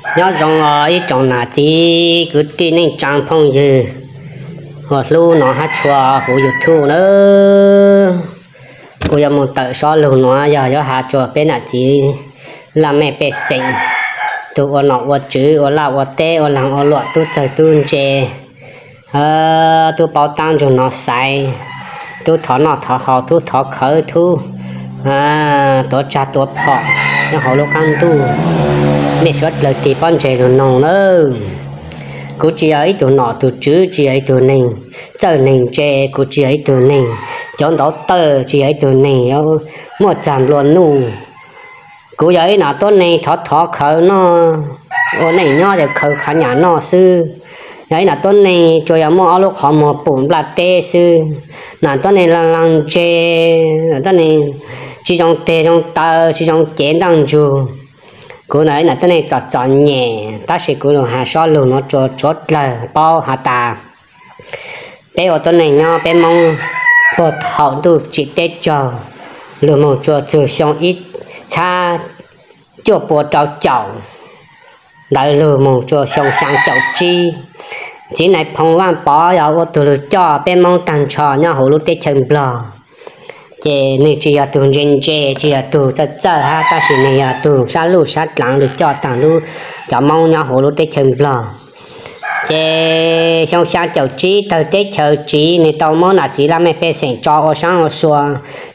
Nyob zoo os ib tsoom nam txiv kwv tij neej tsaa phooj ywg uas hlub no hab tshua huv YouTube nawb. Kuv yuav moog tawm sob lug nuav yog yuav has rua peb nam txiv laj mej pej xeem, tug ua nom ua tswv, ua laj ua teb, ua laag ua luam, tub txawg tub ntse, tub paub taab nrug nov xaiv, tub thov noj thov haus, tub thov khawv, tub tuav tsag tuav phom nyob hauv lub qaab ntuj, mej suav dlawg tig pob ntseg lug noog nawb. Kuv tsi yog ib tug nom tug tswv, tsi yog ib tug neeg txawj neeg ntse, kuv tsi yog ib tug neeg cov ntaub tawj, tsi yog ib tug neeg muaj txag nplua nuj. Kuv yog ib nam tuab neeg thov thov khawv noj, ua neej nyob yog khawv qhov nyam noj xwb. Yog ib nam tuab neeg tsuas yog muaj ob lub qhov muag pum nplaj teb xwb. Nam tuab neeg laag laag ntse, nam tuab neeg tsi zoo teg zoo taw, tsi zoo cev ntaaj ntsug. Kuv ib nam tuab neeg txom txom nyem, tab sis kuv lug has sob lug nuav rua suav dlawg paub has tas peb ua tuab neeg nyob peb Moob puag thaum ntuj tsim teb tsaug lug moog rua txug xyoo ib txhab cuaj pua rau caum ntawd lug moog rua xyoo xyaa caum tsib, txiv Nais Phoo Vaaj Pov yog ua tug lug coj peb Moob taag nrho nyob huv lub teb chaws Nplog. Ces nwg tsi yog tug ntse ntse, tsi yog tug txawj txawj hab, tab sis nwg yog tug sab luj sab dlaav lug coj taag lub cov Moob nyob huv lub teb chaws Nplog. Ces xyoo xyaa caum tsib tawg teb chaws tsiv, nwg tau muab nam txiv laj mej pej xeem tso ua saab ua sua,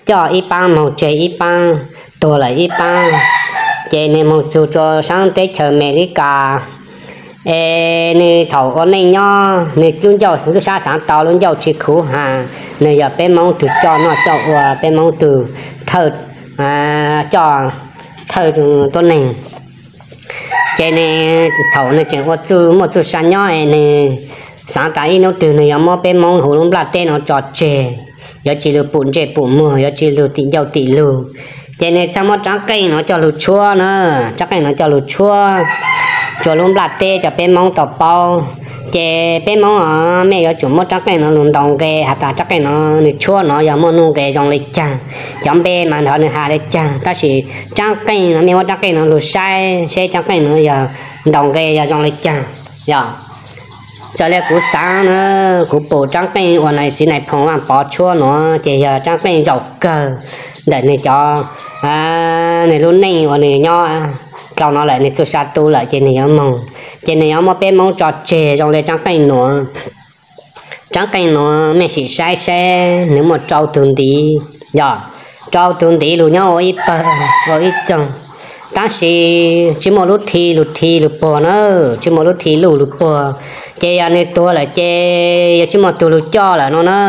coj ib paab moog tseg ib paab, tuag lawm ib paab. Ces nwg moog txug rua saab teb chaws Amelikas. Es nwg thaum ua neej nyob nwg lub ncauj lub sab xaav tau lub ncauj tsi khuv has, nwg yog peb Moob tug coj noj coj ua, peb Moob tug thawj, coj thawj tuab neeg. Ces nwg thaum nwg tseem ua txuj muaj txuj sa nyob es nwg xaav tas ib nub twg nwg yuav muab peb Moob huv lub nplaj teb nuav tso tseg, yuav tsi lug pum ntsej pum muag, yuav tsi lug tim ncauj tim lug. Ces nwg txhaj muab rab qeej nuav coj lug tshuab na, rab qeej nuav coj lug tshuab rua lub nplaj teb cov peb Moob tau paub. Ces peb Moob, mej yuav tsum muab rab qeej nuav lug ntaus nqe has tas rab qeej nuav nwg tshuab nuav yog muaj nuj nqes zoo le caag, cov npe mas nrov nwg has le caag, tab sis rab qeej nuav mej muab rab qeej nuav lug saib seb rab qeej nuav yog ntaus nqe yog zoo le caag. Yog txawm le kuv xaav na, kuv pum rab qeej uas txiv Nais Phoo Vaaj Pov tshuab nuav ces yog rab qeej zaum kawg ntawm nwg cov, nwg lub neej uas nwg nyob dlhau nuav lawm, nwg txuj sa tu lawm ces nwg yuav moog, ces nwg yuav muab peb Moob tso tseg zoo le rab qeej nuav. Rab qeej nuav mej sim saib seb nwg muaj rau tug ntiv, yog rau tug ntiv lug nyob ua ib pawg ua ib txoog, tab sis tsi muaj lub thi lug thi lug puag na, tsi muaj lub thi luj lug puag. Ces yog nwg tuag lawm ces yog tsi muaj tug lug coj lawm no na,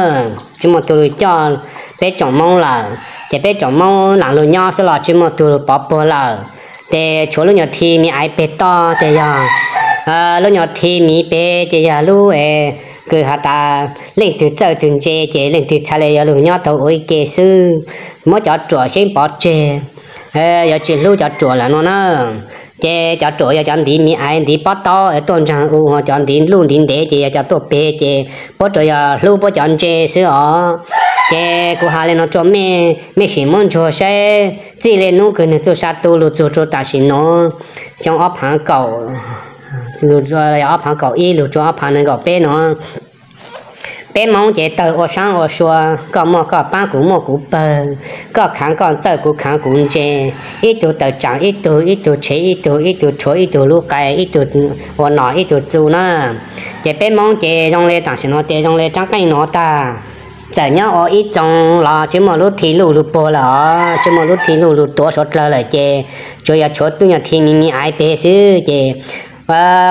tsi muaj tug lug coj peb tsoom Moob lawm, ces peb tsoom Moob laam lug nyob xwb los tsi muaj tug pov puag lawm. Ces tshuav lub nyuas thi miv aiv peg toj ces yog lub nyuas thi miv peg ces yog lub es kws has tas leej twg txawj twg ntse ces leej twg txhaj le yuav lug nyob tau ua ib ke xwb, muab cov ruam xyeeb pov tseg, yuav tsi hlub cov ruam lawm no na. Ces cov ruam yog cov ntiv miv aiv ntiv pob taub tuaj ntsaag u, ho cov ntiv luj ntiv ntev ces yog cov tuaj peg ces puab tsuas yog hlub puab cov ntse xwb os. Ces kuv has le no rua mej, mej sim muab ntsuag saib txij le nub kws nwg txuj sa tu lug txug rua tam sim nuav, xyoo ob phaav kaum, ob phaav kaum ib lug rua ob phaav nees nkaum peb nuav. Peb Moob ces tawg ua saab ua sua, koj muaj koj paab kuv muaj kuv pawg, koj khaav koj txawj kuv khaav kuv ntse, ib tug tawm tsaam ib tug, ib tug tshev ib tug, ib tug rhuav ib tug lub qai, ib tug ua nom ib tug txu na. Ces peb Moob ces zoo le tam sim nuav ces zoo le rab qeej nuav tag. Txawm nyob ua ib txoog los tsi muaj lub thi luj lug puag lawm os, tsi muaj lub thi luj lug tuav suav dlawg lawm ces tsuas yog tshuav tub nyuas thi miv miv aiv peg xwb ces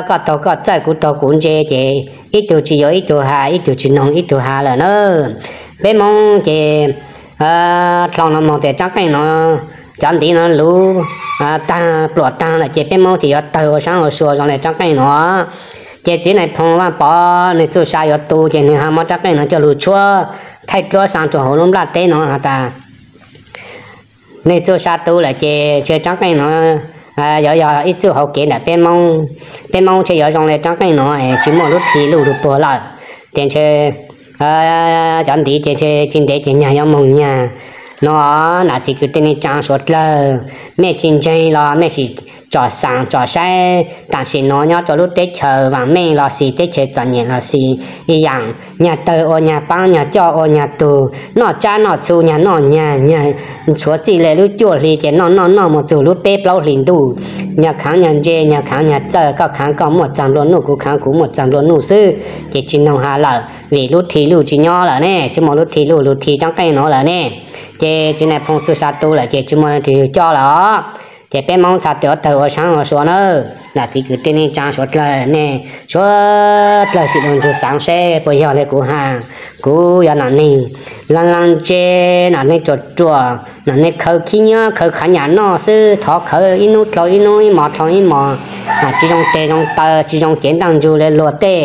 koj taug koj txawj kuv taug kuv ntse ces ib tug tsi yuav ib tug has, ib tug tsi noog ib tug has lawm na. Peb Moob ces dlhau nuav moog tes rab qeej nuav cov ntiv nuav luv taag pluam taag lawm ces peb Moob ces yuav tawg ua saab ua sua zoo le rab qeej nuav. Ces txiv Nais Phoo Vaaj Pov nwg txuj sa yuav tu ces nwg ho muab rab qeej nuav coj lug tshuab thaij dluab saa rua huv lub nplaj teb nuav has tas nwg txuj sa tu lawm ces ntshe rab qeej nuav yuav yog ib txuj hauv kev ntawm peb Moob. Peb Moob ntshe yuav zoo le rab qeej nuav es tsi muaj lub thi luj lug puag lawm. Ces ntshe cov ntiv ces ntshe tsi ntev ces nyag yuav moog nyag no. Nam txiv kwv tij neej tsaa suav dlawg, mej tsi ntseeg los mej sim tsom xaav tsom saib. Tam sim nuav nyob rua lub teb chaws vaam meej los sis teb chaws txom nyem los sis ib yaam, nyag tawg ua nyag paab, nyag coj ua nyag tug, noj tsab noj txhu nyag noj nyag, nyag tshuav txij le lub cuaj hli ces noj noj noj moog txug lub peb plaub hlis ntuj. Nyag khaav nyag ntse, nyag khaav nyag txawj, koj khaav koj muaj txag nplua nuj, kuv khaav kuv muaj txag nplua nuj xwb, ces tsi noog has lawm vim lub thi luj tsi nyob lawm ne, tsi muaj lub thi luj lug thi rab qeej nuav lawm ne. Ces txiv nais phoo txug sa tu lawm ces tsi muaj leej twg yug coj lawm os. Ces peb Moob txha tawg tawg ua saab ua sua nawb. Nam txiv kwv tij neej tsaa suav dlawg, nej suav dlawg sim lug nrug xaav seb puas yog le kuv has. Kuv yog nam neeg laa laa ntse, nam neeg ruam ruam, nam neeg khaws khib nyiab khaws qhov nyam noj xwb, thov khawv ib nub dlhau ib nub, ib mos dlhau ib mos, tsi zoo teg zoo taw, tsi zoo cev ntaaj ntsug le luag tej.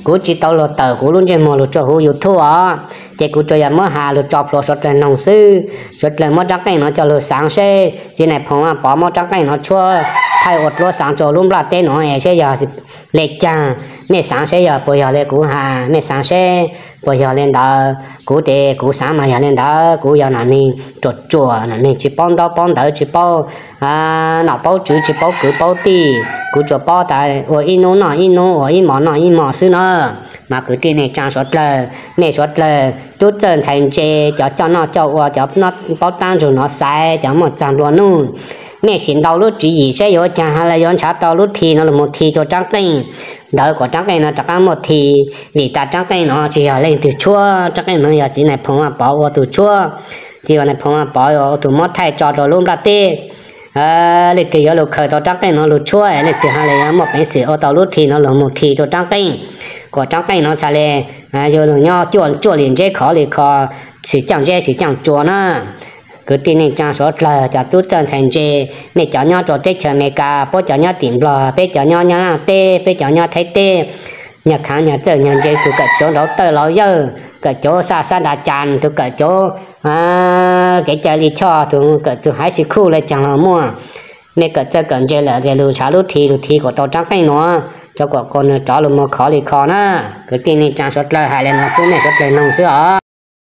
Kuv tsi tau lug tawm kuv lub ntsej muag lug rua huv YouTube os, ces kuv tsuas yog muab has lug tso plhuav suav dlawg noog xwb. Suav dlawg muab rab qeej nuav coj lug xaav seb txiv nais phoo Vaj Pov muab rab qeej nuav tshuab thaij ua dluab xaav rua lub nplaj teb nuav es seb yog le caag. Mej xaav seb yog puas yog le kuv has, mej xaav seb puas yog le ntawd. Kuv tes kuv xaav mas yog le ntawd. Kuv yog nam neeg ruam ruam, nam neeg tsi paub ntaub paub ntawv, tsi paub nom paub tswv, tsi paub kwv paub tij. Kuv tsuas paub tas ua ib nub noj ib nub, ua ib mos noj ib mos xwb na. Mas kwv tij neej tsaa suav dlawg, mej suav dlawg tub txawj ntxhais ntse, cov coj noj coj ua, cov paub taab ntsug nov xaiv, cov muaj txag nplua nuj, mej sim ntaus lub tswv yim seb yuav caag has le yuav nrhav tau lub thi nuav lug moog thi rua rab qeej ntawd kom rab qeej nuav rov qaab muaj thi. Vim tas rab qeej nuav tsi yog leej twg tshuab, rab qeej nuav yog txiv nais phoo Vaj Pov ua tug tshuab. Txiv nais phoo Vaj Pov ua tug muab thaij tso rua lub nplaj teb. Leej twg yuav lug khaws tau rab qeej nuav lug tshuab es leej twg has le yuav muaj peev xwm ua tau lub thi nuav lug moog thi rua rab qeej, kom rab qeej nuav txha le yuav lug nyob cuaj li ntse khov li kho, xwm caaj ntseb xwm caaj tsua na. Kwv tij neej tsaa suav dlawg, cov tub txawj ntxhais ntse, mej cov nyob rua teb chaws Amelikas, puab cov nyob tim Nplog, peb cov nyob Nyab Laj teb, peb cov nyob Thaib teb, nyag khaav nyag txawj nyag ntse, tug kawm cov nrauv tawj laus yawg, kawm cov xaj xab nra cas, tug kawm cov kev cai li choj, tug kawm txug high school le caag los muaj. Mej kawm txawj kawm ntse lawm ces lug nrhav lub thi, lug thi kom tau rab qeej nuav, rua kom nws rov lug moog khov li kho na. Kwv tij neej tsaa suav dlawg, has le nuav pub mej suav dlawg noog xwb os.